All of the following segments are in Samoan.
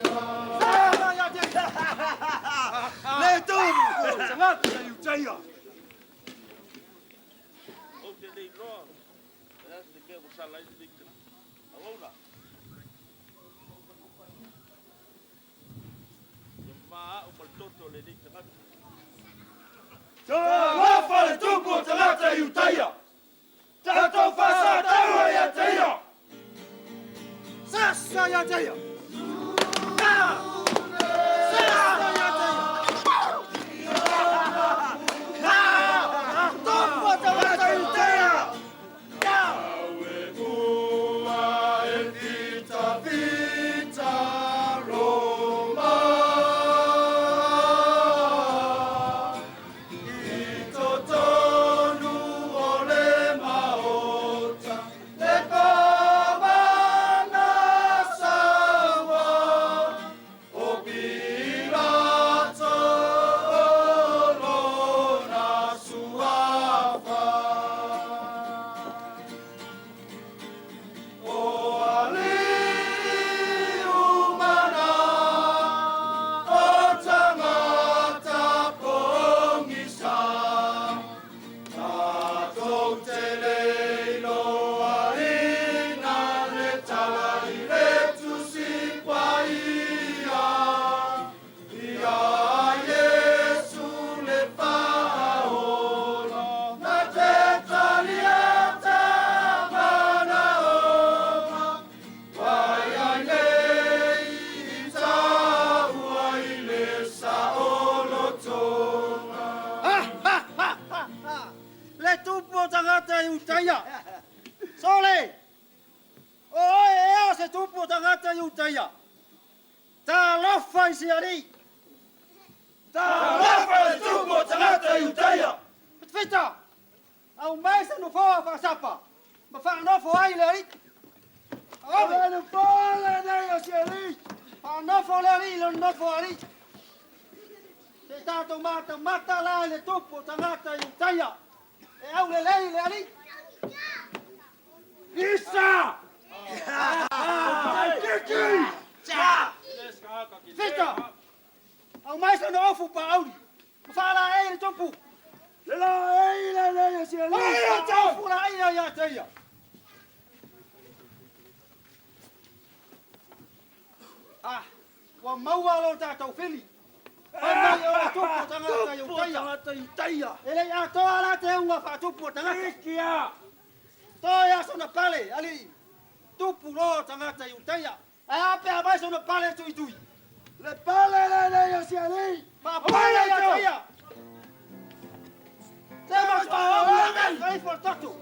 Le tupu o tagata i Utaia. Ou te le iloa o le a se mea ua sala ai lenei tagata. Auauna. Ia mama au ma le toto o lenei tagata. Talofa le tupu o tagata i Utaia. Tatou faasataua ia te ia. Sasa ia te ia. Sasa ia te ia. Tupu o tagata i Utaia. Le tupu o tagata i Utaia. Sole! O oe ea se tupu o tagata i Utaia. Talofa i se alii. Talofa le tupu o tagata i Utaia. Fita! Aumai se nofoa faasapa ma faanofo ai le alii. Ave! Le nofoa lenei o se alii. Faanofo le alii i lona nofo alii. Se tatou matamata la i le tupu o tagata i Utaia. E aulelei le alii. Isa! Kiki! Fita! Aumai sona ofu paauli. Ma faalaei le tupu. Le laei lenei o se alii. Ai o te ofu laia ia te ia. Ah, ua maua lo tatou fili. Fai mai o le tupu o tagata i Tupu o Utaia. tagata i Utaia. E le i atoa la te auga faatupu o tagata. Ikia! Toe a sona pale, alii. Tupu loa tagata i Utaia. Ae a pe a mai sona pale tuitui. Le pale lenei o se alii. Faapale ia te ia. Te matua o le kaifo le toto.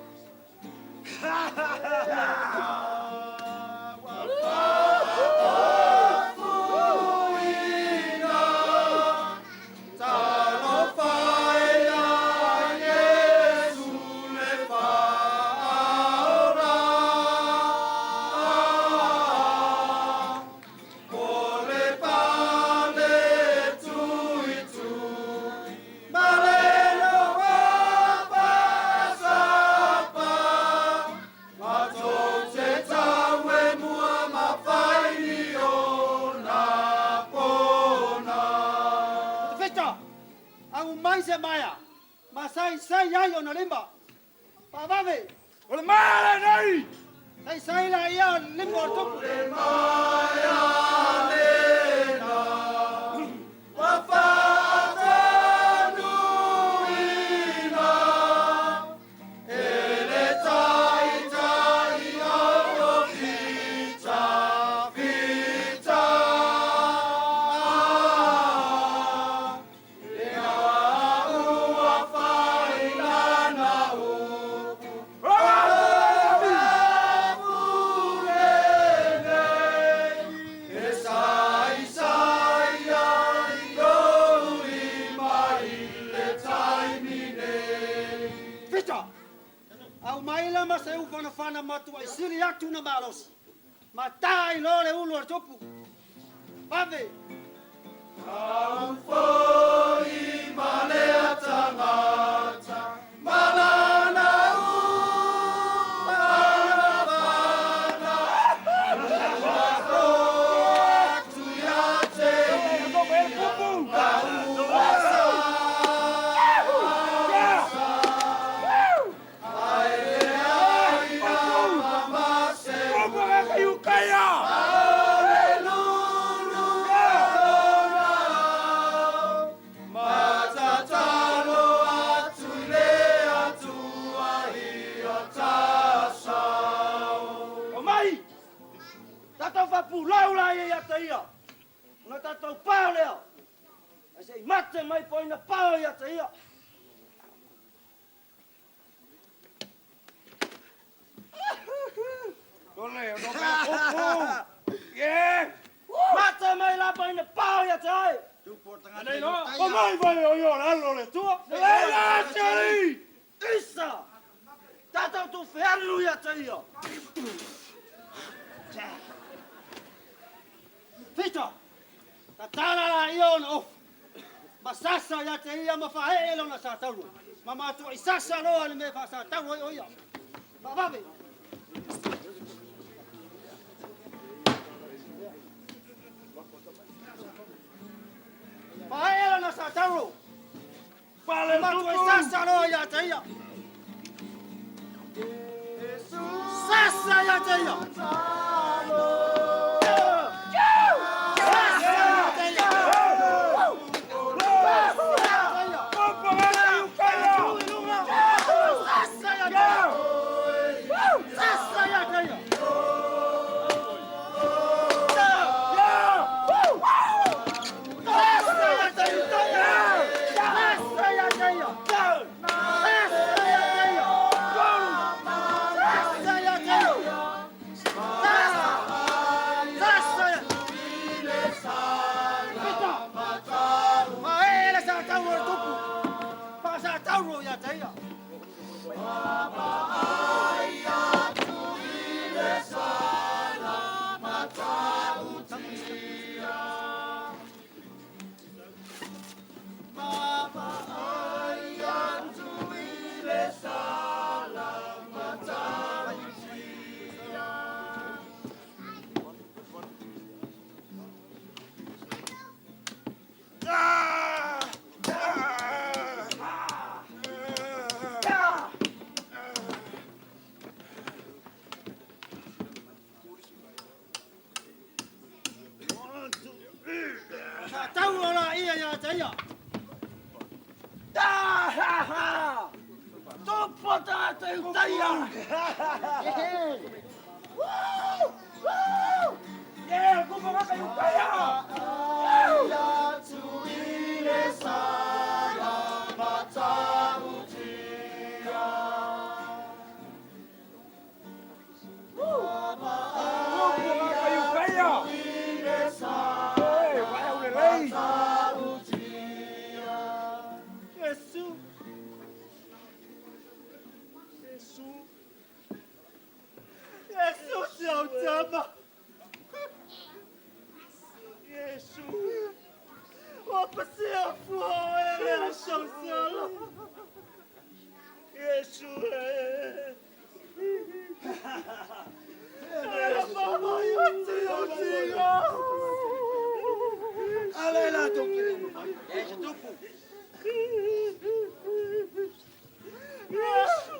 Fita! Aumai se maea. Ma saisai ai ona lima. Faavave. O le maea lenei! Saisai laia o le lima o le tupu. Fita! Aumai la ma se ufanafana matuai sili atu na malosi. Ma tā i loa le ulu o le tupu. Vave! Ona tatou pao lea, ae se i mate mai po o ina pao ia te ia. Mate mai la po o ina pao ia te oe. O mai vai o ia lalo le tua. Leila te Isa! Tatou tu fealu ia te ia. Fita! Tatala la ia ona ofu. Ma sasa ia te ia ma faee lona sa tauro. Ma matua i sasa loa le mea faasa tauro ai o ia. Faavave! Faee lona sa tauro. Pale Ma matua i sasa loa ia te ia. Sasa ia te ia. Sasa ia te ia. Sasa ia te ia. Sasa ia te ia. Sasa ia te ia. Sasa ia te ia. Sasa ia te ia. Sasa ia te ia. Sasa. Sasa ia. Pita. Maele sa tauro le tupu. Pa sa tauro ia te ia. Sa tauro la ia ia te ia. Ah, ha, ha. Tupu tagata i utaia. Woo! Woo! Yeah, tupu tagata i utaia. Tupu tagata i utaia. Oi, vai au lelei. Iesu. Iesu. Iesu si au tama. Iesu. Ua pasia fua e le aso sala. Iesu e. E mama ia te o tiga. Ale la tupu. E se tupu. Iesu.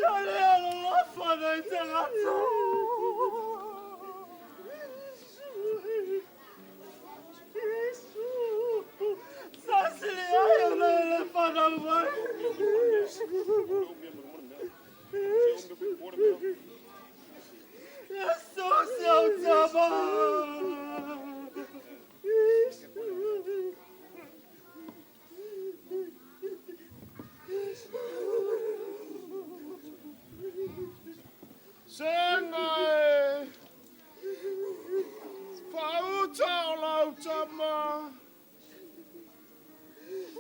Tale ala lafa nei tagata. Iesu. Sasili ai o le le whanau mai. Iesu si au tama. Sega e. Fauta o lau tama.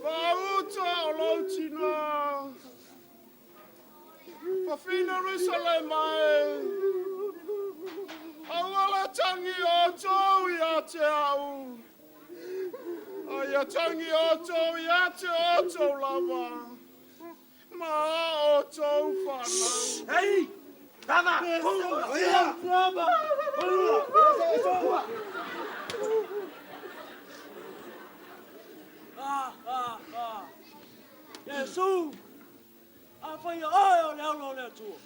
Fauta o lau tina. Fafina Rusalema e. Aua le tangi o tou ia te au. Ai a tangi o tou ia te o tou lava. Ma o tou whanau. Hei! Tama! Si au tama. Ah, ah, ah. Iesu, a whai oe o le alo o le Atua.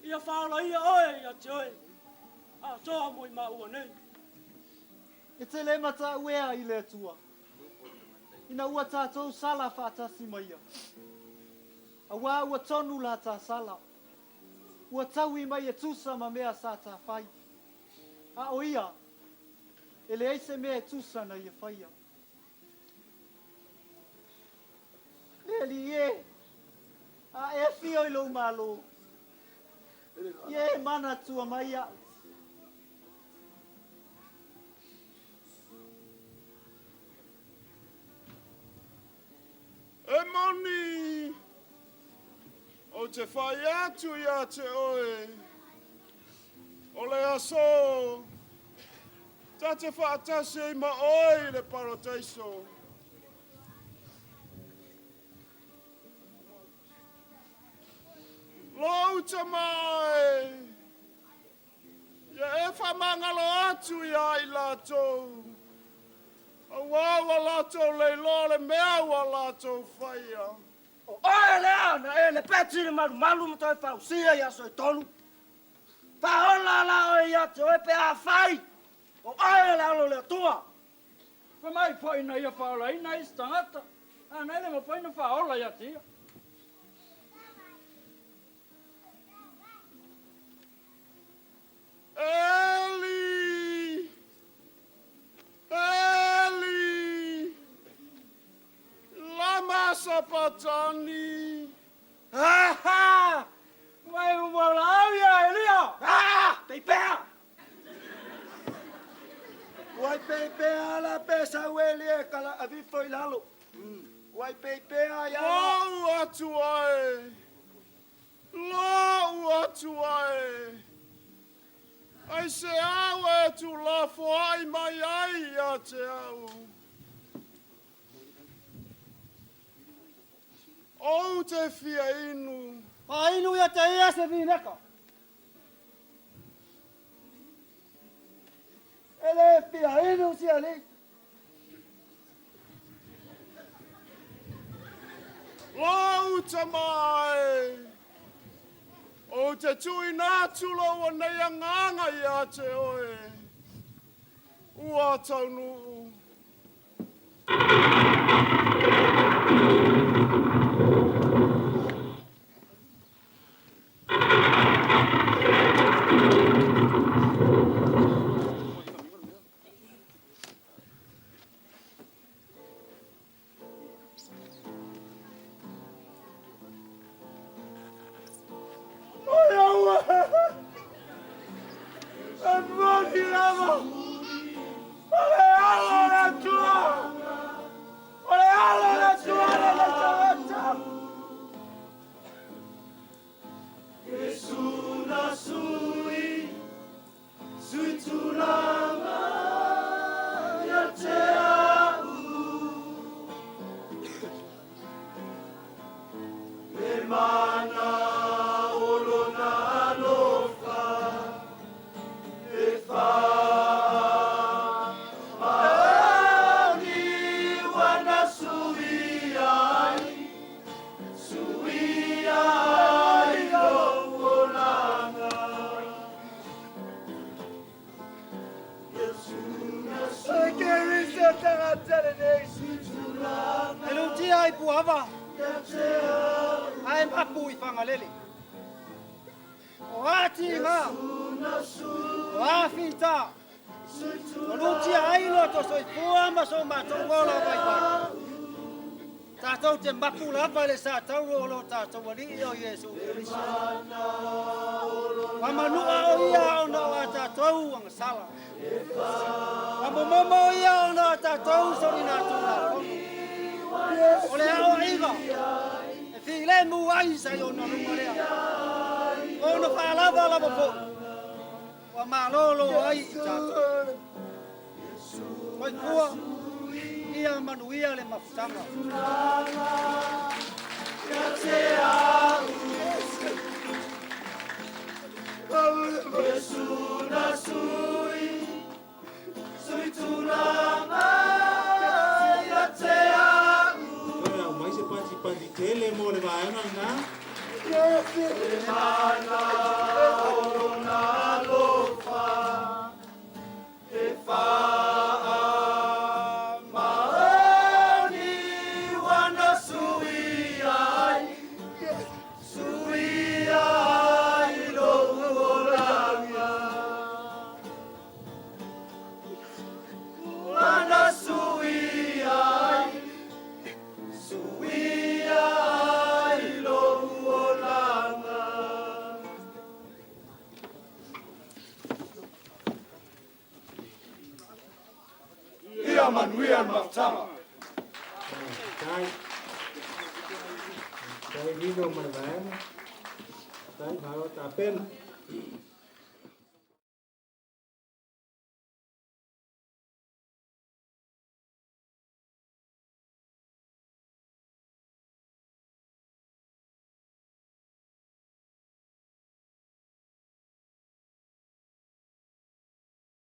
Ia whaola ia oe ia te oe. A toa mo i maua nei. E te le mata uea i le Atua. Ina ua tātou sala whaatasi mai ia. A wā ua tonu la tā sala. Ua taui mai e tusa ma mea sa tā whai. A o ia, E leai se mea e tusa na ia faia. Le Alii e, a e afio i lou Malo, ia e manatua mai au. E moni, ou te fai atu ia te oe, o le aso, ta te faatasi ai ma oe i le Parataiso. Lou tama e, ia e faamagalo atu ia i latou, auā ua latou le iloa le mea ua latou faia. O oe lea na e lepeti le malumalu ma toe fausia i aso e tolu. Faaola la oe ia te oe pe afai o oe le Alo o le Atua. Fai mai foi na ia faaolaina isi tagata, a na e le mafai ona faaola ia te ia. Eli! Eli! Lama sapatani? Ha! Mai ua valaau ia Elia! Ah! Peipea! Uai peipea la pe sau Elia e kala avifo i lalo. Uai peipea ia la. Lou Atua e! Lou Atua e! Aisea ua e tuulafoai mai ai ia te au? Ou te fia inu. Faainu ia te ia se vineka. E le fia inu si alii. Lou tama e, ou te tuuina atu lou nei agaga ia te oe, ua taunuu. Oi aua! E moni lava! O le Alo o le Atua! O le Alo o le Atua le Nasareta! Iesu na sui, sui tulaga ia te au. Le mana o lona alofa e faamaoni ua na suia ai, suia ai lou olaga. Iesu na E ke rise o tagata lenei. E lutia i Puava, ae mapu i Fagalele. O a tiga, o a fita, ua lutia ai lo to soifua ma so matou ola vaivai. Tatou te mapu lava i le satauro o lo tatou Alii o Iesu Keriso. Ua manua o ia ona o a tatou agasala. Ua momomo o ia ona o a tatou solinatulafono. O le aoaiga e filemu ai sa i ona luga lea. Ona faalava lava foi. Ua malolo ai i tatou. Soifua, ia manuia le mafutaga. Iesu na sui, sui tulaga ia te au. Toe aumai se patipati tele mo le vaega lena. Le mana o lona alofa e faamaoni ua na suia ai, suia ai lou olaga. Manuia le mafutaga. Faafetai. Faafetai Lilo ma le vaega. Faafetai, malo tapena.